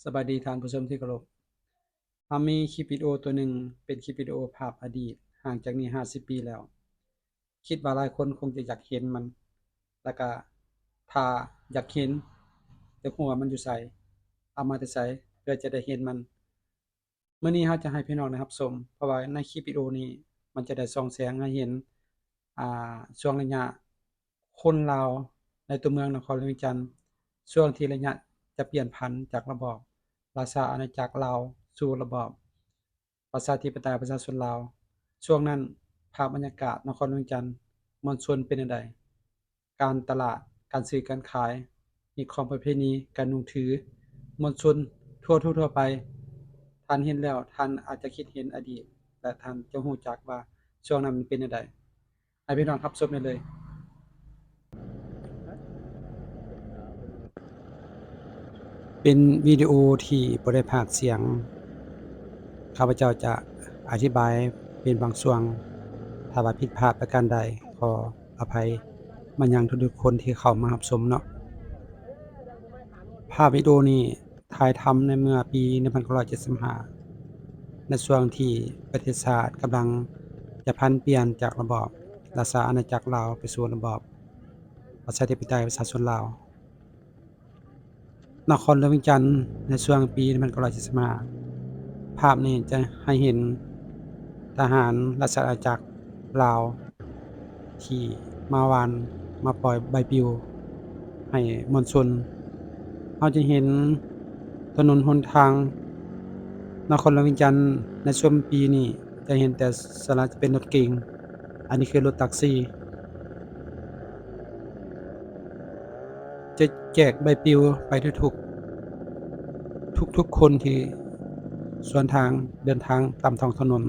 ສະບາຍດີທ່ານຜູ້ຊົມທີ່ເຄົາລົບ. ເຮົາມີຄລິບວິດີໂອຕົວໜຶ່ງ ເປັນຄລິບວິດີໂອພາບອະດີດ ຫ່າງຈາກນີ້ຫ້າສິບປີແລ້ວ. ຄິດວ່າຫຼາຍຄົນຄົງຈະຢາກເຫັນມັນ ແລ້ວກະຖ້າຢາກເຫັນ ຢາກຮູ້ວ່າມັນຢູ່ໃສ ເອົາມາແຕ່ໃສ ເພື່ອຈະໄດ້ເຫັນມັນ. ມື້ນີ້ເຮົາຈະໃຫ້ພີ່ນ້ອງໄດ້ຮັບຊົມ ເພາະວ່າໃນຄລິບວິດີໂອນີ້ ມັນຈະໄດ້ສ່ອງແສງໃຫ້ເຫັນ ອ່າ ຊ່ວງໄລຍະຄົນລາວໃນຕົວເມືອງນະຄອນຫຼວງວຽງຈັນ ຊ່ວງທີ່ໄລຍະຈະປ່ຽນຜັນຈາກລະບອບລາຊາອານາຈັກລາວສູ່ລະບອບປະຊາທິປະໄຕປະຊາຊົນລາວ. ຊ່ວງນັ້ນ ພາບບັນຍາກາດນະຄອນຫຼວງວຽງຈັນ ມວນຊົນເປັນແນວໃດ? ການຕະຫຼາດ, ການຊື້ການຂາຍ, ຮີດຄອງປະເພນີ, ການນຸ່ງຖື, ມວນຊົນທົ່ວທຸກທົ່ວໄປ, ທ່ານເຫັນແລ້ວ ທ່ານອາດຈະຄິດເຫັນອະດີດ ແລະ ທ່ານຈະຮູ້ຈັກວ່າຊ່ວງນັ້ນມັນເປັນແນວໃດ. ໃຫ້ພີ່ນ້ອງຮັບຊົມໄດ້ເລີຍ. ເປັນວິດີໂອທີ່ບໍ່ໄດ້ພາກສຽງ, ຂ້າພະເຈົ້າຈະອະທິບາຍເປັນບາງຊ່ວງ, ຖ້າວ່າຜິດພາດປະການໃດ ຂໍອະໄພມາຍັງທຸກໆຄົນທີ່ເຂົ້າມາຮັບຊົມເນາະ. ພາບວິດີໂອນີ້ ຖ່າຍທຳໃນເມື່ອປີໜຶ່ງພັນເກົ້າຮ້ອຍເຈັດສິບຫ້າ ໃນຊ່ວງທີ່ປະເທດຊາດກຳລັງຈະຜັນປ່ຽນຈາກລະບອບລາຊາອານາຈັກລາວໄປສູ່ລະບອບປະຊາທິປະໄຕປະຊາຊົນລາວ. ນະຄອນຫຼວງວຽງຈັນ ໃນຊ່ວງປີໜຶ່ງພັນເກົ້າຮ້ອຍເຈັດສິບຫ້າ ພາບນີ້ຈະໃຫ້ເຫັນທະຫານລາຊະອານາຈັກລາວ ທີ່ມາຫວ່ານ ມາປ່ອຍໃບປິວໃຫ້ມວນຊົນ. ເຮົາຈະເຫັນຖະໜົນຫົນທາງນະຄອນຫຼວງວຽງຈັນໃນຊ່ວງປີນີ້ ຈະເຫັນແຕ່ສ່ວນຫຼາຍຈະເປັນລົດເກັງ, ອັນນີ້ຄືລົດແທັກຊີ. ຈະແຈກໃບປິວໄປທຸກໆ ທຸກໆຄົນທີ່ສວນທາງເດີນທາງຕາມທ້ອງຖະໜົນ.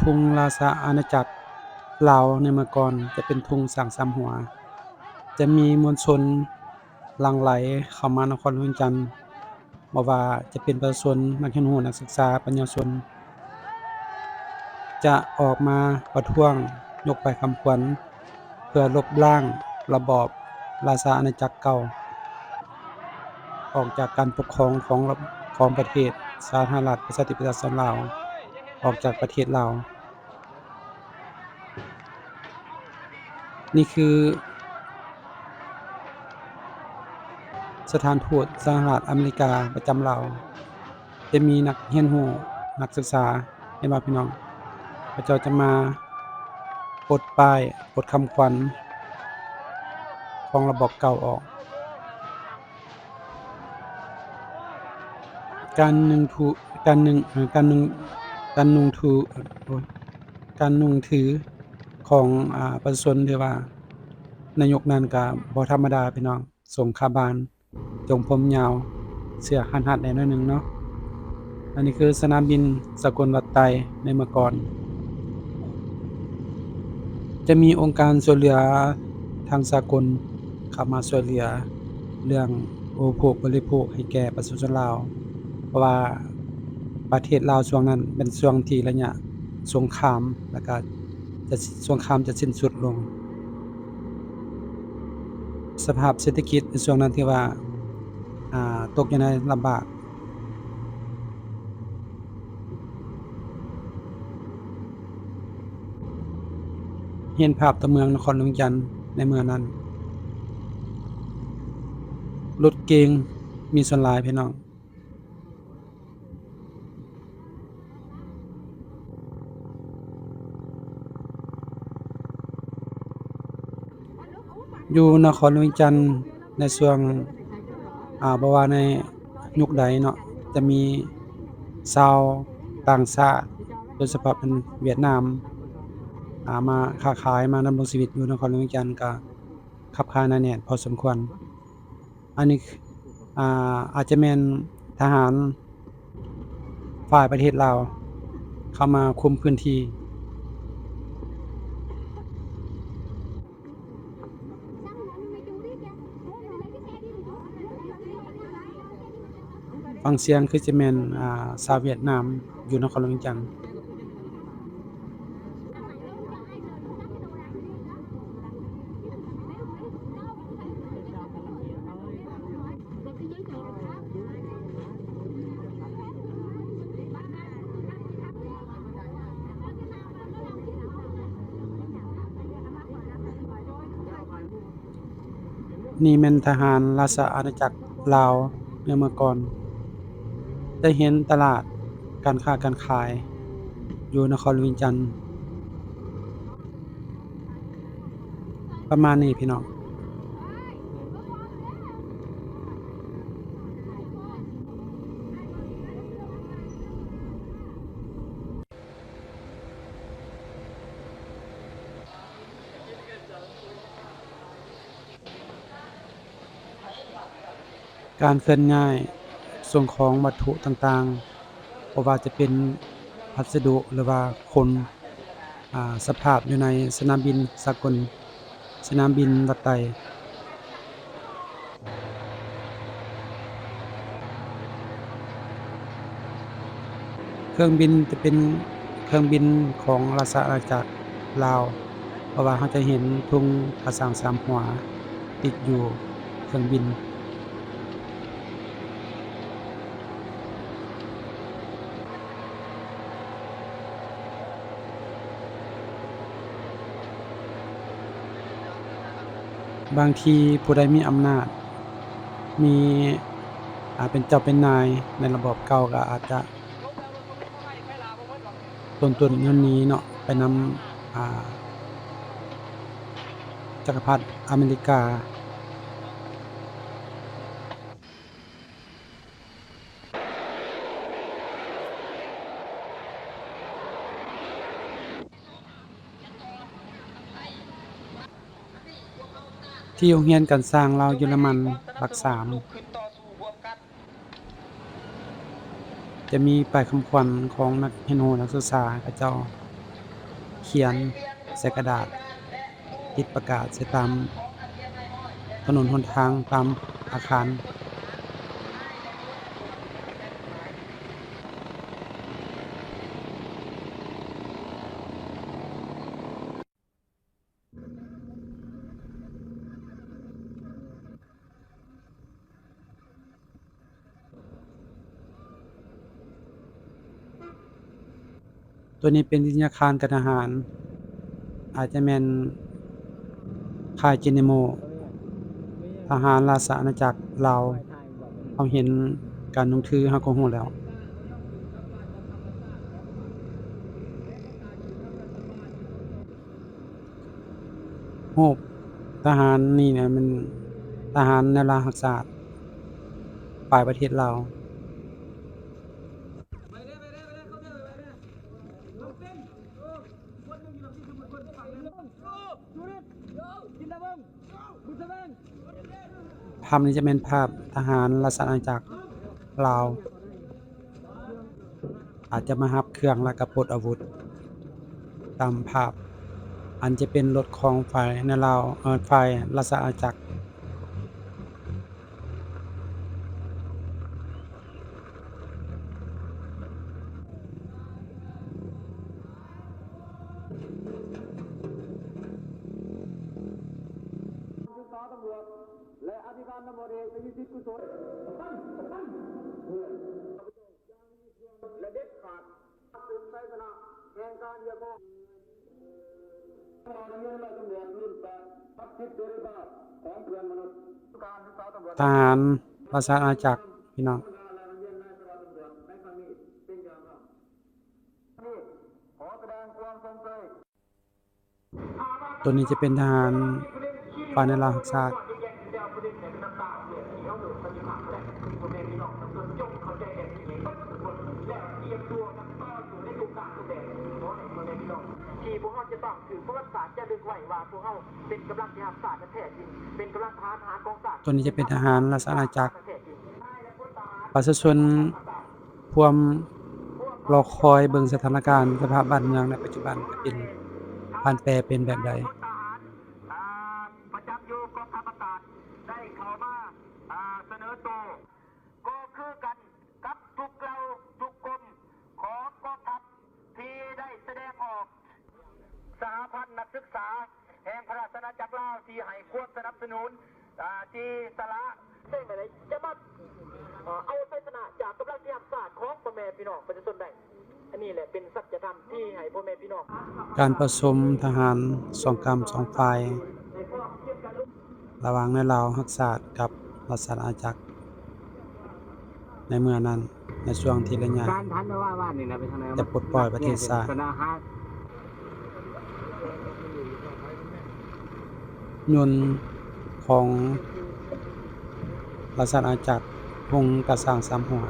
ທຸງລາຊາອານາຈັກລາວໃນເມື່ອກ່ອນຈະເປັນທຸງຊ້າງສາມຫົວ, ຈະມີມວນຊົນຫຼັ່ງໄຫຼເຂົ້າມານະຄອນຫຼວງວຽງຈັນ, ບໍ່ວ່າຈະເປັນປະຊາຊົນ, ນັກຮຽນຮູ້, ນັກສຶກສາ, ປັນຍາຊົນ ຈະອອກມາປະທ້ວງ, ຍົກປ້າຍຄຳຂວັນ ເພື່ອລົບລ້າງລະບອບລາຊາອານາຈັກເກົ່າ ອອກຈາກການປົກຄອງຂອງ ຂອງປະເທດສາທາລະນະລັດປະຊາທິປະໄຕປະຊາຊົນລາວ, ອອກຈາກປະເທດລາວ. ນີ້ຄືສະຖານທູດສະຫະລັດອາເມລິກາປະຈຳລາວ. ຈະມີນັກຮຽນຮູ້, ນັກສຶກສາ, ເຫັນບໍ່ພີ່ນ້ອງ? ເຂົາເຈົ້າຈະມາປົດປ້າຍ, ປົດຄຳຂວັນຂອງລະບອບເກົ່າອອກ. ການໜຶ່ງທຸ, ການໜຶ່ງ, ເອີ, ການນຸ່ງ, ການນຸ່ງຖື, ໂອ້ຍ, ການນຸ່ງຖືຂອງ, ອາ, ປະຊາຊົນ ຫຼືວ່າໃນຍຸກນັ້ນກໍບໍ່ທຳມະດາ, ພີ່ນ້ອງ. ສົງຂາບານ, ຈົ່ງຜົມຍາວ, ເສື້ອຮັດໆແດ່ໜ້ອຍໜຶ່ງເນາະ. ອັນນີ້ຄືສະໜາມບິນສາກົນວັດໄຕໃນເມື່ອກ່ອນ. ຈະມີອົງການຊ່ວຍເຫຼືອທາງສາກົນເຂົ້າມາຊ່ວຍເຫຼືອເລື່ອງອຸປະໂພກບໍລິໂພກໃຫ້ແກ່ປະຊາຊົນລາວ, ເພາະວ່າປະເທດລາວຊ່ວງນັ້ນເປັນຊ່ວງທີ່ໄລຍະສົງຄາມ ແລ້ວກະຈະ, ສົງຄາມຈະສິ້ນສຸດລົງ. ສະພາບເສດຖະກິດໃນຊ່ວງນັ້ນຖືວ່າ, ອາ, ຕົກຢູ່ໃນລຳບາກ. ເຫັນພາບຕົວເມືອງນະຄອນຫຼວງວຽງຈັນໃນເມື່ອນັ້ນ. ລົດເກັງມີສ່ວນຫຼາຍ, ພີ່ນ້ອງ. ຢູ່ນະຄອນຫຼວງວຽງຈັນໃນຊ່ວງ, ອາ, ບໍ່ວ່າໃນຍຸກໃດເນາະ, ຈະມີຊາວຕ່າງຊາດ ໂດຍສະເພາະເປັນຫວຽດນາມ, ອາ, ມາຄ້າຂາຍ, ມາດຳລົງຊີວິດຢູ່ນະຄອນຫຼວງວຽງຈັນ, ກໍ ຄັບຄາໜາແໜ້ນພໍສົມຄວນ. ອັນນີ້ ອາ ອາດຈະແມ່ນທະຫານຝ່າຍປະເທດລາວເຂົ້າມາຄຸມພື້ນທີ່. ຟັງສຽງຄືຈະແມ່ນ ອາ ຊາວຫວຽດນາມຢູ່ນະຄອນຫຼວງວຽງຈັນ. ນີ້ແມ່ນທະຫານລາຊະອານາຈັກລາວໃນເມື່ອກ່ອນ. ຈະເຫັນຕະຫຼາດການຄ້າການຂາຍຢູ່ນະຄອນຫຼວງວຽງຈັນ ປະມານນີ້ພີ່ນ້ອງ. ການເຄື່ອນຍ້າຍສົ່ງຂອງວັດຖຸຕ່າງໆ ບໍ່ວ່າຈະເປັນພັດສະດຸ ຫຼືວ່າຂົນ ອາ ສະພາບຢູ່ໃນສະໜາມບິນສາກົນ ສະໜາມບິນວັດໄຕ. ເຄື່ອງບິນຈະເປັນເຄື່ອງບິນຂອງລາຊະອານາຈັກລາວ ເພາະວ່າເຮົາຈະເຫັນທຸງກະສັງສາມຫົວຕິດຢູ່ເຄື່ອງບິນ. ບາງທີຜູ້ໃດມີອຳນາດ ມີ ອາ ເປັນເຈົ້າເປັນນາຍໃນລະບອບເກົ່າ ກໍອາດຈະຕົ້ນໆເງິນນີ້ເນາະ ໄປນຳ ອາ ຈັກກະພັດອາເມລິກາ. ທີ່ໂຮງຮຽນການຊ່າງລາວເຢຍລະມັນຫຼັກສາມ ຈະມີປ້າຍຄຳຂວັນຂອງນັກຮຽນຮູ້ນັກສຶກສາເຂົາເຈົ້າ ຂຽນໃສ່ກະດາດ ຕິດປະກາດໃສ່ຕາມຖະໜົນຫົນທາງ ຕາມອາຄານ. ຕົວນີ້ເປັນວິທະຍາຄານການທະຫານ ອາດຈະແມ່ນຄ້າຍເຈເນໂມ ທະຫານລາຊະອານາຈັກລາວ. ເຮົາເຫັນການນຸ່ງຖືເຮົາກໍຮູ້ແລ້ວ. ຮູບທະຫານນີ້ນະ ແມ່ນທະຫານແນວລາວຮັກຊາດ ຝ່າຍປະເທດລາວ. ພາບນີ້ຈະແມ່ນພາບທະຫານລາຊະອານາຈັກລາວ ອາດຈະມາຮັບເຄື່ອງ ແລ້ວກໍປົດອາວຸດ ຕາມພາບ ອັນຈະເປັນລົດຂອງຝ່າຍໃນລາວ ເອີ ຝ່າຍລາຊະອານາຈັກ. ສຶກສາຕຳຫຼວດ ແລະ ອະທິການຕຳຫຼວດເອກ ທະວີສິດ ກຸສົນ ແລະ ເດັດຂາດ ທະຫານລາຊະອານາຈັກ ພີ່ນ້ອງ. ຕົວນີ້ຈະເປັນທະຫານຝ່າຍໃນລາວຮັກຊາດ. ທີ່ພວກເຮົາຈະຕ້ອງຖືກປະຫວັດສາດຈາລຶກໄວ້. ວ່າພວກເຮົາເປັນກຳລັງທີ່ຮັກຊາດແທ້ຈິງ, ເປັນກຳລັງທະຫານຫາກອງຊາດ. ຕົວນີ້ຈະເປັນທະຫານລາຊະອານາຈັກ. ປະຊາຊົນພວມລໍຄອຍເບິ່ງສະຖານະການສະພາບບ້ານເມືອງໃນປັດຈຸບັນຈະເປັນ ຜັນແປເປັນແບບໃດ. ປະຈຳຢູ່ກອງທັບອາກາດໄດ້ເຂົ້າມາ ອ່າ ສະເໜີໂຕ ກໍຄືກັນກັບທຸກເຫຼົ່າທຸກກົມຂອງກອງທັບທີ່ໄດ້ສະແດງອອກ. ສະຫະພັນນັກສຶກສາແຫ່ງພະລາຊະອານາຈັກລາວທີ່ໃຫ້ຄວາມສະໜັບສະໜູນ ອ່າ ທີ່ສະຫຼະ ເປັນໄປໄດ້ ຈະມາ ເອົາໄຊຊະນະຈາກກຳລັງທີ່ຮັກຊາດຂອງພໍ່ແມ່ພີ່ນ້ອງປະຊາຊົນໄດ້. ອັນນີ້ແຫຼະເປັນສັດຈະທຳທີ່ໃຫ້ພໍ່ແມ່ພີ່ນ້ອງ. ການປະຊຸມທະຫານສອງກ້ຳສອງຝ່າຍ ລະຫວ່າງນາຍລາວຮັກຊາດກັບລາຊະອານາຈັກໃນເມື່ອນັ້ນ, ໃນຊ່ວງທີ່ໄລຍະຈະປົດປ່ອຍປະເທດຊາດ. ຍົນຂອງລາຊະອານາຈັກວົງກະຊ່າງສາມຫົວ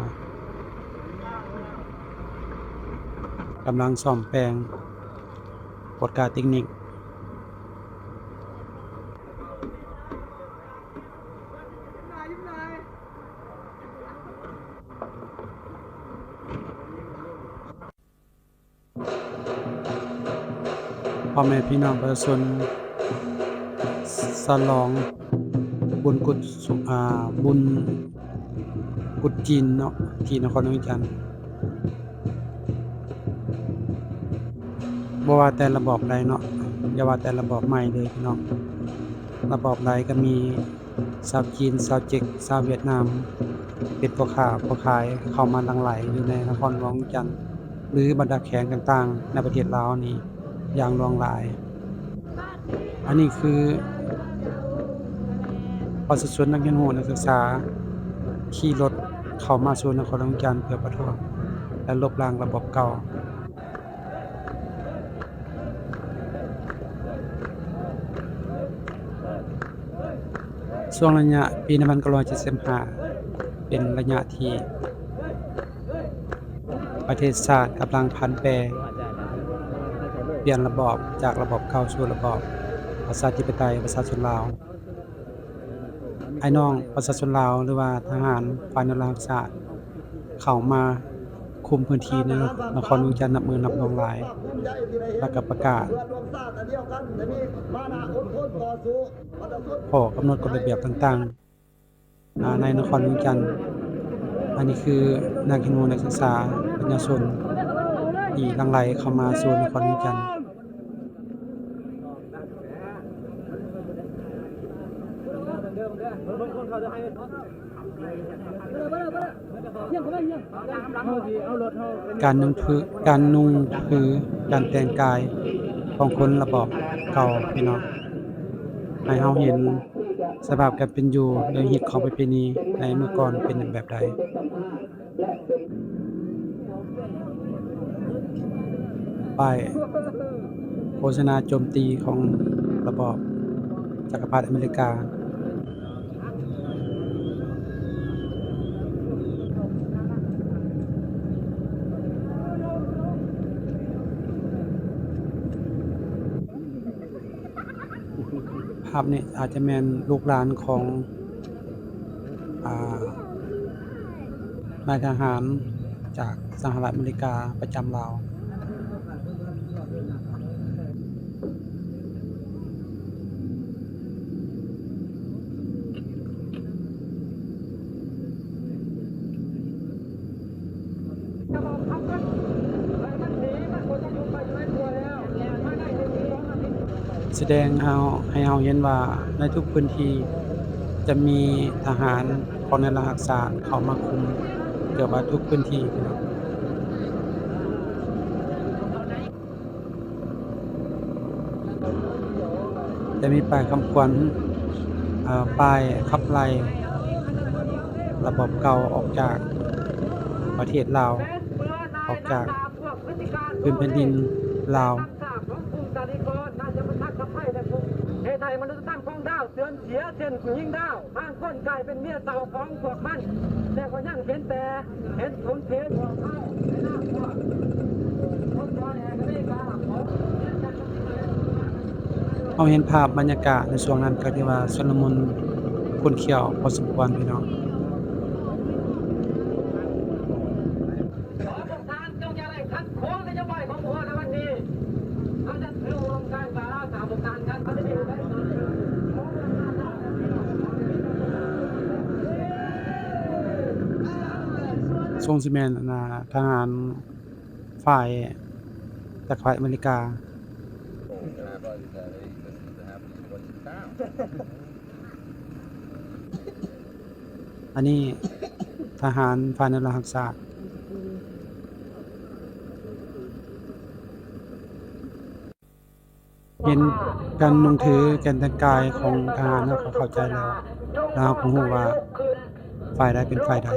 ກຳລັງສ້ອມແປງ ກວດກາເຕັກນິກ. ພໍ່ແມ່ພີ່ນ້ອງປະຊາຊົນ ສະຫຼອງບຸນກຸດ ອ່າ ບຸນກຸດຈີນເນາະ ທີ່ນະຄອນຫຼວງວຽງຈັນ. ບໍ່ວ່າແຕ່ລະບອບໃດເນາະ, ຢ່າວ່າແຕ່ລະບອບໃໝ່ເລີຍພີ່ນ້ອງ, ລະບອບໃດກໍມີ ຊາວຈີນ, ຊາວເຈັກ, ຊາວຫວຽດນາມ ເປັນພໍ່ຄ້າພໍ່ຂາຍເຂົ້າມາຫຼັ່ງໄຫຼຢູ່ໃນນະຄອນຫຼວງວຽງຈັນ ຫຼື ບັນດາແຂວງຕ່າງໆໃນປະເທດລາວນີ້ຢ່າງຫຼວງຫຼາຍ. ອັນນີ້ຄືປະຊາຊົນ, ນັກຮຽນຮູ້, ນັກສຶກສາຂີ່ລົດເຂົ້າມາສູ່ນະຄອນຫຼວງວຽງຈັນເພື່ອປະທ້ວງ ແລະ ລົບລ້າງລະບອບເກົ່າ. ຊ່ວງໄລຍະປີໜຶ່ງພັນເກົ້າຮ້ອຍເຈັດສິບຫ້າ ເປັນໄລຍະທີ່ປະເທດຊາດກຳລັງຜັນແປ ປ່ຽນລະບອບຈາກລະບອບເກົ່າສູ່ລະບອບປະຊາທິປະໄຕປະຊາຊົນລາວ. ອ້າຍນ້ອງປະຊາຊົນລາວ ຫຼືວ່າທະຫານຝ່າຍອະນຸລັກຮັກຊາດ ເຂົ້າມາຄຸມພື້ນທີ່ໃນນະຄອນຫຼວງວຽງຈັນນັບມື້ນັບຫຼວງຫຼາຍ ແລ້ວກໍປະກາດຂໍ້ກຳນົດກົດລະບຽບຕ່າງໆ ອາ ໃນນະຄອນຫຼວງວຽງຈັນ. ອັນນີ້ຄືນັກຮຽນຮູ້, ນັກສຶກສາ, ປະຊາຊົນທີ່ຫຼັ່ງໄຫຼເຂົ້າມາສູ່ນະຄອນຫຼວງວຽງຈັນ. ການນຸ່ງຜື ການນຸ່ງຜື ການແຕ່ງກາຍຂອງຄົນລະບອບເກົ່າ ພີ່ນ້ອງ, ໃຫ້ເຮົາເຫັນສະພາບການເປັນຢູ່ ແລະ ຮີດຄອງປະເພນີໃນເມື່ອກ່ອນເປັນແບບໃດ. ປ້າຍໂຄສະນາໂຈມຕີຂອງລະບອບຈັກກະພັດອາເມລິກາ. ພາບນີ້ອາດຈະແມ່ນລູກຫຼານຂອງ ອາ ນາຍທະຫານຈາກສະຫະລັດອາເມລິກາປະຈຳລາວ. ສະແດງເຮົາ ໃຫ້ເຮົາເຫັນວ່າໃນທຸກພື້ນທີ່ຈະມີທະຫານຂອງນາຍລັດຮັກຊາດເຂົ້າມາຄຸມເກືອບວ່າທຸກພື້ນທີ່. ຈະມີປ້າຍຄຳຂວັນ, ເອີ, ປ້າຍຂັບໄລ່ລະບອບເກົ່າອອກຈາກປະເທດລາວ, ອອກຈາກພື້ນແຜ່ນດິນລາວ. ເຮັດໃຫ້ມະນຸດທຳຂອງດາວເສື່ອມເສຍເຊັ່ນຜູ້ຍິງດາວ, ບາງຄົນກາຍເປັນເມຍເຊົາຂອງພວກມັນ, ແຕ່ກໍຍັງເຫັນແຕ່ເຫັນສົມເຂດຂອງເຮົາໃນນາມພວກອົງກອນແຫ່ງອາເມລິກາ. ຂໍຂອບໃຈ ເຮົາເຫັນພາບບັນຍາກາດໃນຊ່ວງນັ້ນກໍຖືວ່າຊຸນລະມຸນຂຸ້ນຂ້ຽວພໍສົມຄວນພີ່ນ້ອງ. ຊົງຊິແມ່ນ ອັນນ່າ ທະຫານ ຝ່າຍ ຈາກຝ່າຍອາເມລິກາ. ອັນນີ້ທະຫານຝ່າຍອະນຸລັກຮັກຊາດ. ເຫັນການນຸ່ງຖື ການແຕ່ງກາຍຂອງທະຫານ ເຮົາກໍເຂົ້າໃຈແລ້ວ ແລ້ວເຮົາກໍຮູ້ວ່າຝ່າຍໃດເປັນຝ່າຍໃດ.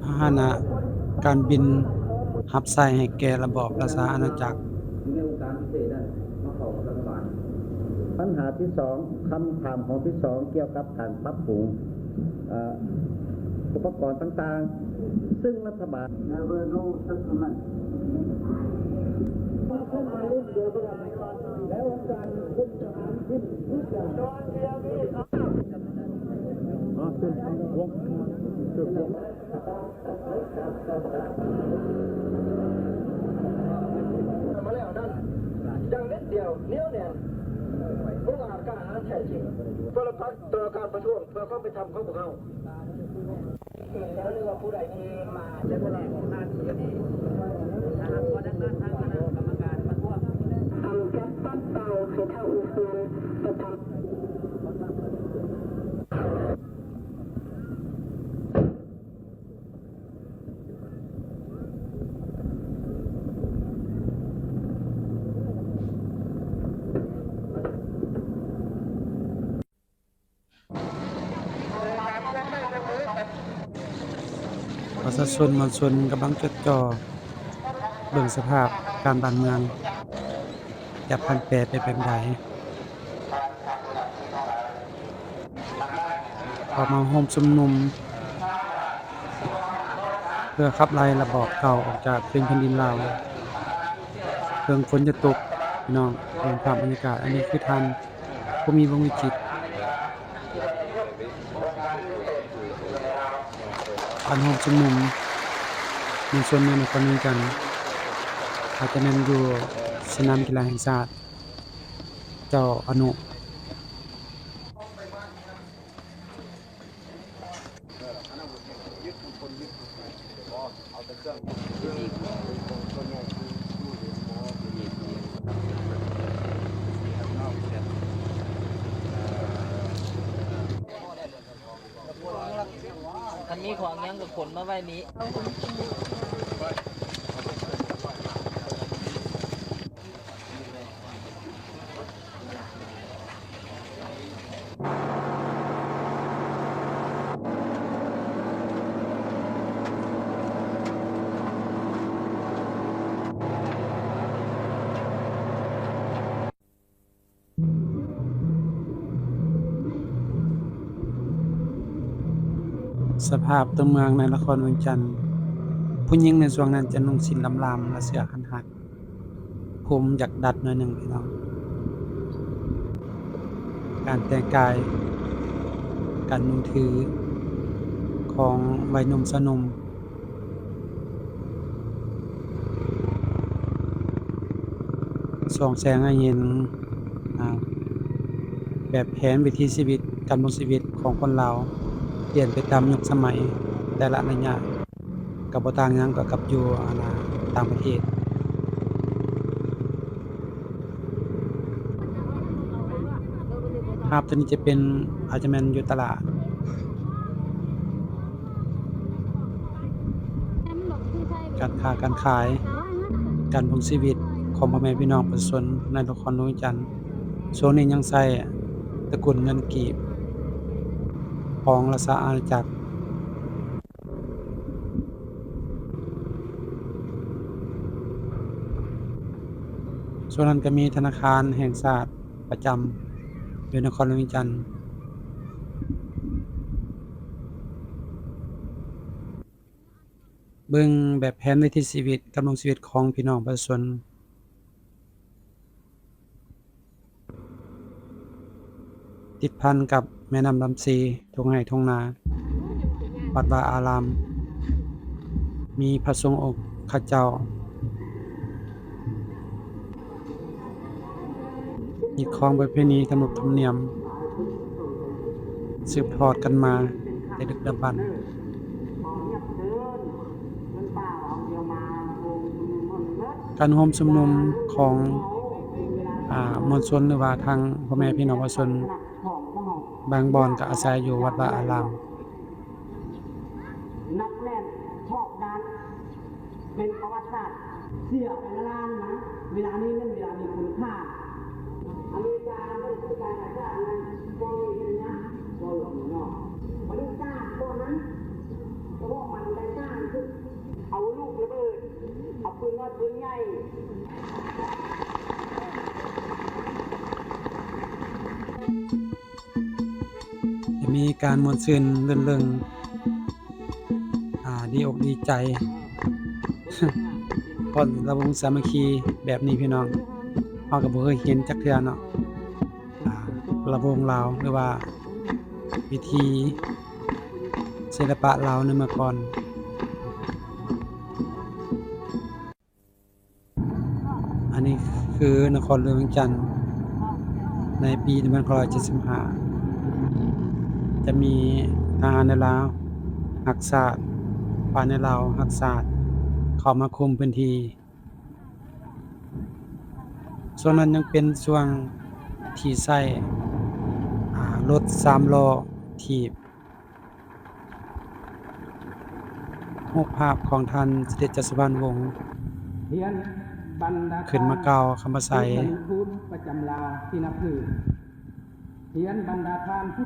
ພາຫະນະການບິນຮັບໃຊ້ໃຫ້ແກ່ລະບອບລາຊາອານາຈັກ. ໃນໂອກາດພິເສດນັ້ນ ມາເຂົ້າກັບລັດຖະບານ. ບັນຫາທີສອງ, ຄຳຖາມຂອງທີສອງ ກ່ຽວກັບການປັບປຸງ ເອີ ອຸປະກອນຕ່າງໆ ຊຶ່ງລັດຖະບານ There were no settlement. ມາແລ້ວນັ້ນ ຢ່າງເດັດດ່ຽວ ໜຽວແໜ້ນ ອົງອາດກ້າຫານແທ້ຈິງ ຕໍ່ລະພັກ ຕໍ່ການປະທ້ວງເພື່ອຄວາມເປັນທຳຂອງພວກເຮົາ. ເຈົ້າເລືອກວ່າຜູ້ໃດທີ່ມາຈະສະແດງອອກທ່າທີດນີ້ ຖ້າຫາກບໍ່ໄດ້ຜ່ານທາງຄະນະກຳມະການປະທ້ວງ ເຮົາຈະປັດເປົ່າໃຫ້ເທົ່າທີ່ຄວນ ປະທຳ ປະຊາຊົນມວນຊົນກຳລັງຈົດຈ່ອ ເບິ່ງສະພາບການບ້ານເມືອງ ຈະຜັນແປເປັນແບບໃດ. ອອກມາໂຮມຊຸມນຸມ ເພື່ອຂັບໄລ່ລະບອບເກົ່າອອກຈາກພື້ນແຜ່ນດິນລາວ. ເຖິງຝົນຈະຕົກ ພີ່ນ້ອງ ເບິ່ງພາບບັນຍາກາດ. ອັນນີ້ຄືທ່ານ ຜູ້ມີວົງວິຈິດ ການໂຮມຊຸມນຸມມວນຊົນໃນນະຄອນຫຼວງວຽງຈັນ ອາດຈະແມ່ນຢູ່ສະໜາມກິລາແຫ່ງຊາດ ເຈົ້າອະນຸ. ຄັນມີຂອງຫຍັງກໍຂົນມາໄວ້ນີ້. ສະພາບຕົວເມືອງໃນນະຄອນວຽງຈັນ, ຜູ້ຍິງໃນຊ່ວງນັ້ນຈະນຸ່ງສິ້ນລຳໆ ແລະ ເສື້ອຄັນຫັກ. ຜົມຢາກດັດໜ້ອຍໜຶ່ງພີ່ນ້ອງ. ການແຕ່ງກາຍ, ການນຸ່ງຖືຂອງໄວໜຸ່ມຊາວໜຸ່ມ ສ່ອງແສງໃຫ້ເຫັນ ອາ ແບບແຜນວິຖີຊີວິດ, ການດຳລົງຊີວິດຂອງຄົນລາວ ປ່ຽນໄປຕາມຍຸກສະໄໝແຕ່ລະໄລຍະ. ກໍບໍ່ຕ່າງຫຍັງກັບ ກັບຢູ່ ອັນນ່າ ຕ່າງປະເທດ. ພາບຕົວນີ້ຈະເປັນ ອາດຈະແມ່ນຢູ່ຕະຫຼາດ ການຄ້າການຂາຍ, ການດຳລົງຊີວິດຂອງພໍ່ແມ່ພີ່ນ້ອງປະຊາຊົນໃນນະຄອນຫຼວງວຽງຈັນ. ຊ່ວງນີ້ຍັງໃຊ້ຕະກຸນເງິນກີບ ຂອງລາຊະອານາຈັກ. ສ່ວນນັ້ນກໍມີທະນາຄານແຫ່ງຊາດປະຈຳຢູ່ນະຄອນຫຼວງວຽງຈັນ. ເບິ່ງແບບແຜນວິຖີຊີວິດ, ດຳລົງຊີວິດຂອງພີ່ນ້ອງປະຊາຊົນ ຕິດພັນກັບແມ່ນ້ຳລຳຊີ, ທົ່ງໄຮ່ທົ່ງນາ, ວັດວາອາລາມ, ມີພະສົງອົງຄະເຈົ້າ. ຮີດຄອງປະເພນີ ຂະໜົບທຳນຽມ ສືບທອດກັນມາແຕ່ດຶກດຳບັນ. ການໂຮມຊຸມນຸມຂອງ ອາ ມວນຊົນ ຫຼືວ່າທາງພໍ່ແມ່ພີ່ນ້ອງປະຊາຊົນ ບາງບ່ອນກໍອາໄສຢູ່ວັດວາອາລາມ. ໜັກແໜ້ນ ຊອກດັນ ເປັນປະຫວັດສາດ ເສຍໄປລ້ານໆນະ. ເວລານີ້ແມ່ນເວລາມີຄຸນຄ່າ. ອາເມລິການຳໄປສູ່ການກະຊາກນັ້ນ ບໍ່ມີເຮັດຫຍັງ ບໍ່ຫຼວງເນາະ. ມະນຸດສາດຕອນນັ້ນ ກະບອກມັນໄດ້ສ້າງຂຶ້ນ ເອົາລູກລະເບີດ ເອົາປືນນ້ອຍປືນໃຫຍ່. ຈະມີການມ່ວນຊື່ນລື່ນເລິງ ອາ ດີອົກດີໃຈ ເພາະລຳວົງສາມັກຄີແບບນີ້ພີ່ນ້ອງ ເຮົາກໍບໍ່ເຄີຍເຫັນຈັກເທື່ອເນາະ ອາ ລຳວົງລາວ ຫຼືວ່າວິຖີສິລະປະລາວໃນເມື່ອກ່ອນ. ອັນນີ້ຄືນະຄອນຫຼວງວຽງຈັນ ໃນປີໜຶ່ງພັນເກົ້າຮ້ອຍເຈັດສິບຫ້າ ຈະມີທະຫານໃນລາວຮັກຊາດ, ຝ່າຍໃນລາວຮັກຊາດ ເຂົ້າມາຄຸມພື້ນທີ່. ຊ່ວງນັ້ນຍັງເປັນຊ່ວງທີ່ໃຊ້ ອາ ລົດສາມລໍ້ຖີບ. ຮູບພາບຂອງທ່ານສະເດັດຈັກສະວານວົງ ຂຶ້ນມາກ່າວຄຳປາໄສ ປະຈຳລາວທີ່ນັບຖື. ຮຽນບັນດາທ່ານຜູ້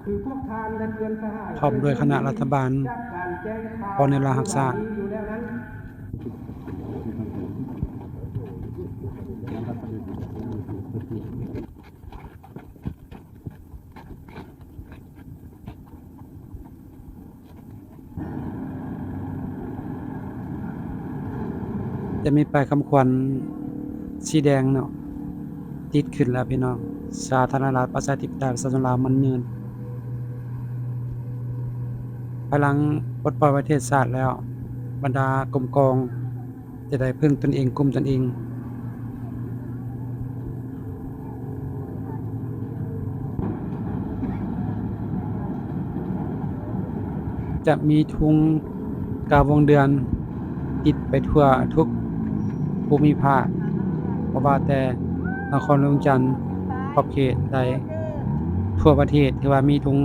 ຄືພວກທ່ານ ແລະ ເພື່ອນສະຫາຍ ພ້ອມດ້ວຍຄະນະລັດຖະບານ ຈາກການແຈ້ງຂ່າວ ຂອງແນວລາວຮັກຊາດ ຢູ່ແລ້ວນັ້ນ. ຈະມີປ້າຍຄຳຂວັນສີແດງເນາະ ຕິດຂຶ້ນແລ້ວພີ່ນ້ອງ. ສາທາລະນະລັດປະຊາທິປະໄຕປະຊາຊົນລາວໝັ້ນຍືນ. ພາຍຫຼັງປົດປ່ອຍປະເທດຊາດແລ້ວ, ບັນດາກົມກອງ ຈະໄດ້ເພິ່ງຕົນເອງ, ກຸ້ມຕົນເອງ. ຈະມີທຸງກາວວົງເດືອນ ຕິດໄປທົ່ວທຸກພູມິພາກ, ບໍ່ວ່າແຕ່ນະຄອນຫຼວງວຽງຈັນ ຂອບເຂດໃດ, ທົ່ວປະເທດ ຖືວ່າມີທຸງ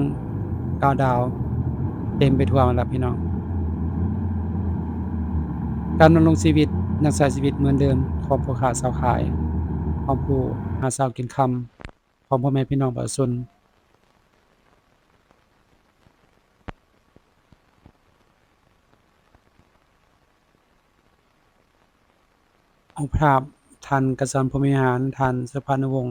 ກາວດາວເຕັມໄປທົ່ວໝົດລະພີ່ນ້ອງ. ການດຳລົງຊີວິດຍັງໃຊ້ຊີວິດເໝືອນເດີມຂອງພໍ່ຄ້າຊາວຂາຍ, ຂອງຜູ້ຫາເຊົ້າກິນຄ່ຳ, ຂອງພໍ່ແມ່ພີ່ນ້ອງປະຊາຊົນ. ເອົາພາບທ່ານກະສັນພົມວິຫານ, ທ່ານສຸພານຸວົງ.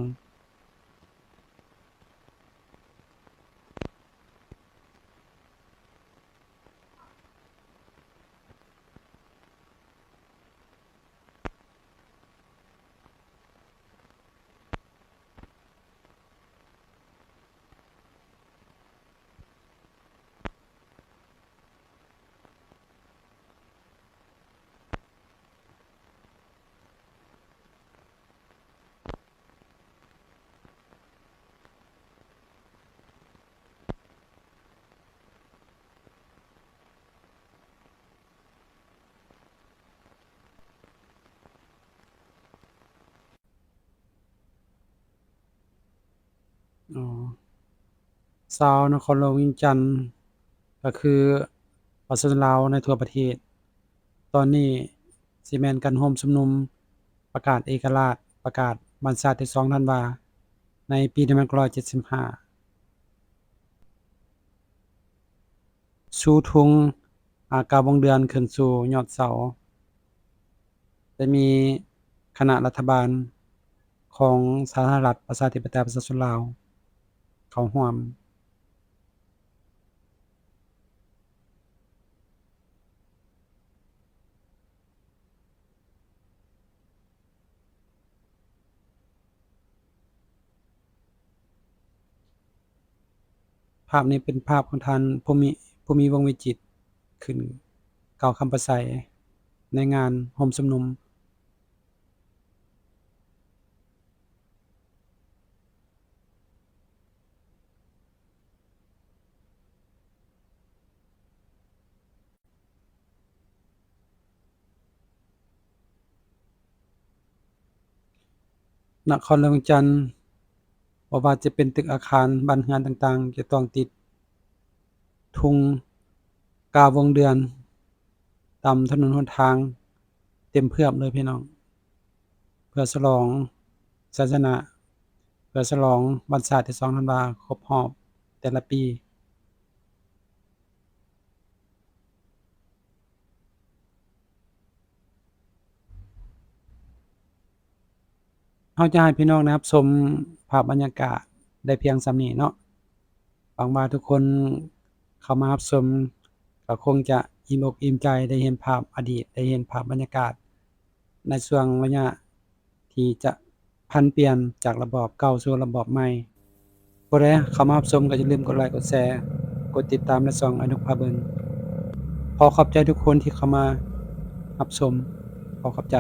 ອໍ ຊາວນະຄອນຫຼວງວຽງຈັນ ກໍຄືປະຊາຊົນລາວໃນທົ່ວປະເທດ, ຕອນນີ້ຊິແມ່ນການໂຮມຊຸມນຸມປະກາດເອກະລາດ, ປະກາດວັນຊາດທີສອງທັນວາ. ໃນປີໜຶ່ງພັນເກົ້າຮ້ອຍເຈັດສິບຫ້າ ຊູທຸງ ອາ ກາວົງເດືອນຂຶ້ນສູ່ຍອດເສົາ ໄດ້ມີຄະນະລັດຖະບານຂອງສາທາລະນະລັດ ປະຊາທິປະໄຕ ປະຊາຊົນລາວ ເຂົ້າຮ່ວມ. ພາບນີ້ເປັນພາບຂອງທ່ານ ພູມີ ພູມີ ວົງວິຈິດ ຂຶ້ນກ່າວຄຳປາໄສໃນງານໂຮມຊຸມນຸມ. ນະຄອນຫຼວງວຽງຈັນ ບໍ່ວ່າຈະເປັນຕຶກອາຄານ, ບ້ານເຮືອນຕ່າງໆ ຈະຕ້ອງຕິດທຸງກາວົງເດືອນຕາມຖະໜົນຫົນທາງເຕັມເຜືອບເລີຍພີ່ນ້ອງ, ເພື່ອສະຫຼອງໄຊຊະນະ, ເພື່ອສະຫຼອງວັນຊາດທີສອງທັນວາຄົບຮອບແຕ່ລະປີ. ເຮົາຈະໃຫ້ພີ່ນ້ອງໄດ້ຮັບຊົມພາບບັນຍາກາດໄດ້ພຽງສ່ຳນີ້ເນາະ. ຫວັງວ່າທຸກຄົນເຂົ້າມາຮັບຊົມ ກໍຄົງຈະອີ່ມອົກອີ່ມໃຈ, ໄດ້ເຫັນພາບອະດີດ, ໄດ້ເຫັນພາບບັນຍາກາດໃນຊ່ວງໄລຍະທີ່ຈະຜັນປ່ຽນຈາກລະບອບເກົ່າສູ່ລະບອບໃໝ່. ຜູ້ໃດເຂົ້າມາຮັບຊົມກໍຢ່າລືມກົດໄລ, ກົດແຊ, ກົດຕິດຕາມໃນຊ່ອງອະນຸພາເບິ່ງ. ຂໍຂອບໃຈທຸກຄົນທີ່ເຂົ້າມາຮັບຊົມ. ຂໍຂອບໃຈ.